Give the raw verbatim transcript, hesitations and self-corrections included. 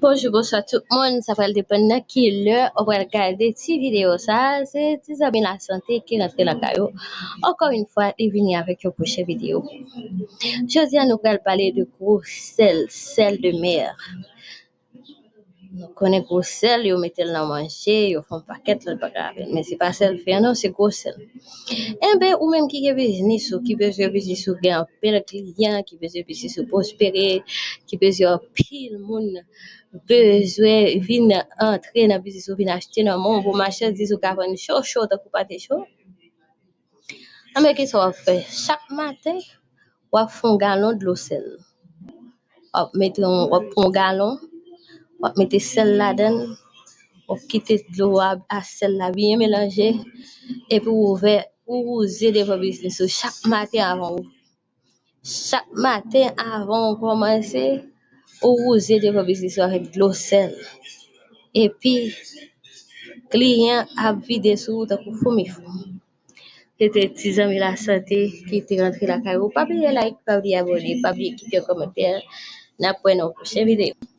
Bonjou, bonswa tout moun. Sa pral depann nan ki lè ou pral gade ti videyo sa a. Se ti zanmi lasante ki rantre lakay ou. Ankò yon fwa, li vini avèk yon pwochen videyo. Jodi a, nou pral pale de gwo sèl, sèl de mè. Nou konnen gwo sèl, yo mete l nan manje, yo fè yon pakèt lòt bagay avè l. Men se pa sèl fè non, se gwo sèl. Enben, ou menm ki gen biznis ou, ki bezwen biznis ou gen anpil kliyan, ki bezwen biznis ou pwospere, ki bezwen anpil moun bezwen vin antre nan biznis ou, vin achte nan men w pou machandiz ou ka vann cho cho tankou pate cho. Anben, kisa w ap fè? Chak maten, w ap fè yon galon dlo sèl. W ap mete yon, w ap pran yon galon, w ap mete sèl ladan l, w ap kite dlo a, a sèl la byen melanje, epi w ouvè, ou wouze devan biznis ou chak maten avan ou. Chak maten avan w kòmanse, ou wouze devan biznis ou avèk dlo sèl. Epi, kliyan ap vide sou ou tankou foumi fou. Se te ti zanmi lasante ki te rantre lakay ou. Pa bliye like, pa bliye abòne, pa bliye kite yon kòmantè. N ap wè nan yon pwochen videyo.